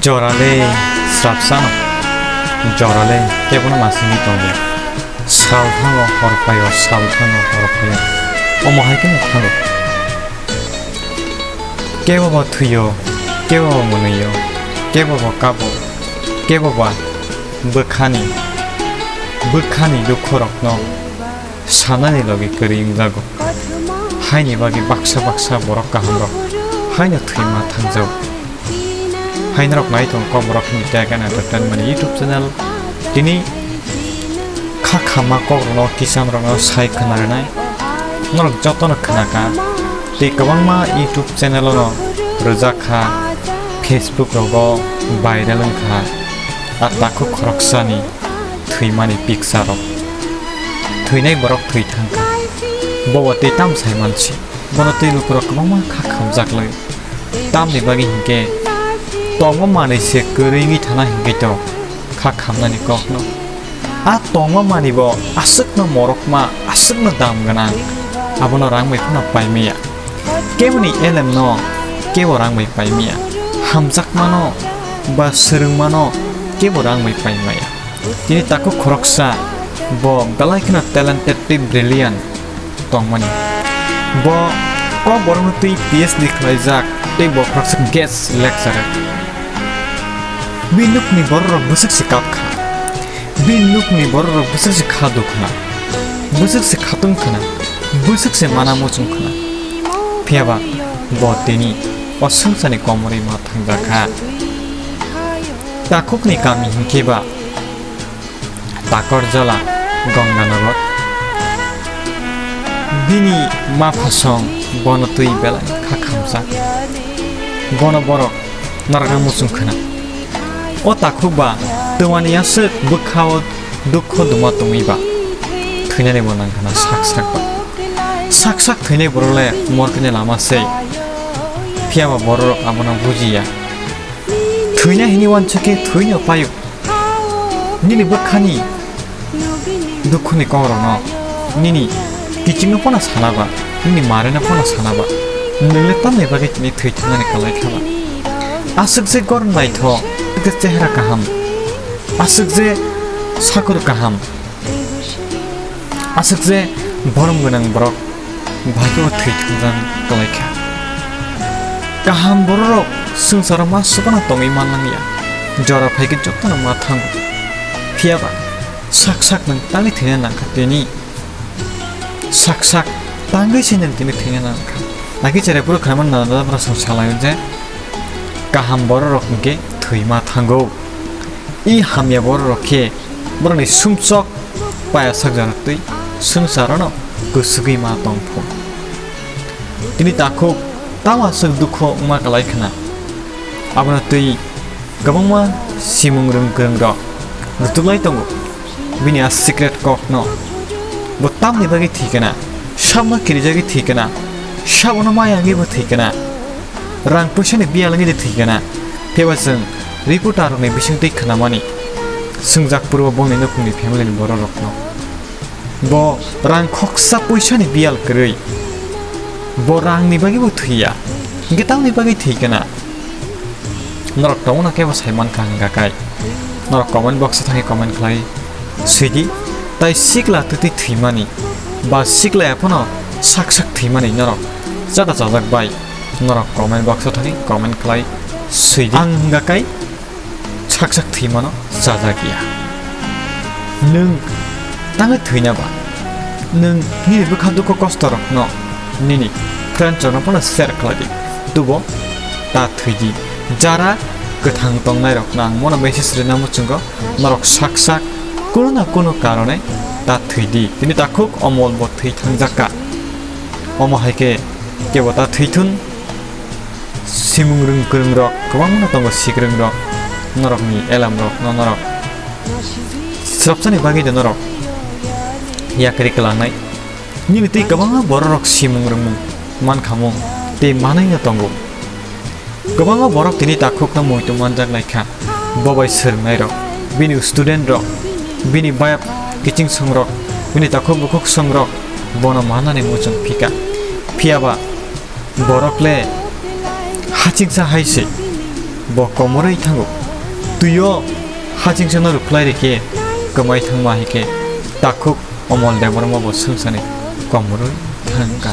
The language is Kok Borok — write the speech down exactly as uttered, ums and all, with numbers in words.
Jorale srapsano, jorale kebono masingwi tongya. Sal thango hor phaio, sal thango hor phaio. Omo hai kheno thango. Kebo bo thwio, kebo bo mwnwio, kebo bo kabo, kebo ba bwkhani, bwkhani dukhu rokno sanani logi kwrwi wngjago. Haini bagwi baksa baksa borok kaham rok haino thwima thangjago. Hai norok nai tongo Kokborok ni Tech and Entertainment YouTube channel. Tini kha khamma kokrokno kisamrokno sai khna rwnai. Norok jotono khna kha. Tei kwbangma YouTube channel-o no rwjak kha, Facebook rogo viral wng kha. A takhuk khoroksani thwimani picture rok. Thwinai borok thwi thang kha. Bo bo tei tam sai man si. Bono tei lukurok kwbangma kha khamjak lai. Tamni bagwi hinkhe tongma manwi se kwrwi wngwi thana hinkhe to kha khamnani kokno. A tongma manwi bo aswkno morokma, aswkno dam gwnang, abono rang bai phano pai maya. Keboni elemno kebo rang bai pai maya. Hamjakmano ba swrwngmano kebo rang bai pai maya. Tini takhuk khoroksa bo belai kheno talented tei brilliant tongmani. Bo Kokborokno twi P H D khlaijak tei bo khoroksa guest lecturer. Bini nukni bororok bwswk se kap kha. Bini nukni bororok bwswk se kha duk khna. Bwswk se khatung khna. Bwswk se mana muchung khna. Phiyaba bo tini o swngcharni komorwi ma thangjak kha. Takhukni kami hinkhe ba Takorjala, Ganganagar. Bini maphasong bono twi belai kha khamjak. Bono borok narwkna muchung khna. O takhuk ba twmani aswk bwkha-o dukho duma tongwi ba thwinani bo nang khna sak sak ba. Sak sak thwinai borok le morkhani lama se. Phiyaba bororok abono bujiya. Thwina hini uansukhe thwino paio. Nini bwkhani dukhuni kokrokno, nini kichingno phano sana ba, nini marino phano sana ba, nwng le tamni bagwi tini thwi thangnani kwlai kha ba? Aswk je gor naithok, aswk je chehra kaham, aswk je sakur kaham, aswk je borom gwnang borok, bai khe bo thwi thangjak kwlai kha. Kaham bororok swngcharo ma swkano tongwi man langya. Jora phai khe jotono ma thango. Phiyaba sak sak nwng tangwi thwina nang kha tini. Sak sak tangwi se nwng tini thwina nang kha. Naki cherai phuru khlaimani nana dada borok swng salaio je kaham bororok hwnkhe thwima thango. I hamya bororok khe borokni sumsok paya sak jora twi swngcharono kwswgwi ma tong phu. Tini takhuk tamo aswk dukhu wngma kwlai khna. Abono twi kwbangma simung rwng kwrwng rok rutuk lai tongo. Bini a secret kokno bo tamni bagwi thwi kana, sabno kirijagwi thwi kana, sabono maya wngwi bo thwi kana. Rang puisani biyal wngwi de thwi kana. Phiyaba chwng reporter rokni bisingtwi khwnamani swngjak purbo bongni nukhungni family ni borok rokno. Bo rang khoksa puisani biyal kwrwi. Bo rangni bagwi bo thwiya. Hwnkhe tamni bagwi thwi kana. Norok tongo na kebo sai mankha hwnga kai. Norok comment box o thangwi comment khlai swidi. Tai sikla twtwi thwimani ba sikla ya phano sak sak thwimani norok chata chajak bai. Norok comment box o thani comment khlai swidi. Ang hwnga kai sak sak thwimano chajak ya. Nwng tangwi thwina ba? Nwng nini bwkha dukhu kosto rokno nini friend rokno phano share khlai di. Tubo ta thwidi. Jara kwthang tongnai rokno ang mono message rwna muchungo norok sak sak kunu na kunu karone ta thwidi. Tini takhuk omol bo thwi thangjak ka. Omo hai khe kebo ta thwithun. Simung rwng kwrwng rok kwbangma tongo, sikrwng rok, norokni elam rok no norok swrapsani bagwi de norok yakri kwlangnai. Nini twi kwbangma borok rok simung rwngmung mankhamung tei manwi no tongo. Kwbangma borok tini takhukno muitu manjak lai kha. Bo bai swrwngnairok, bini student rok, bini bayap kiching songrok, bini takhuk bukhuk songrok bono manani muchung phika. Phiyaba borok le hachingsa hai se. Bo komorwi thango. Twio hachingsa no rwkhlai rikhe kwmai thangma hai khe takhuk Omol Debbarma bo swngcharni komorwi thangkha.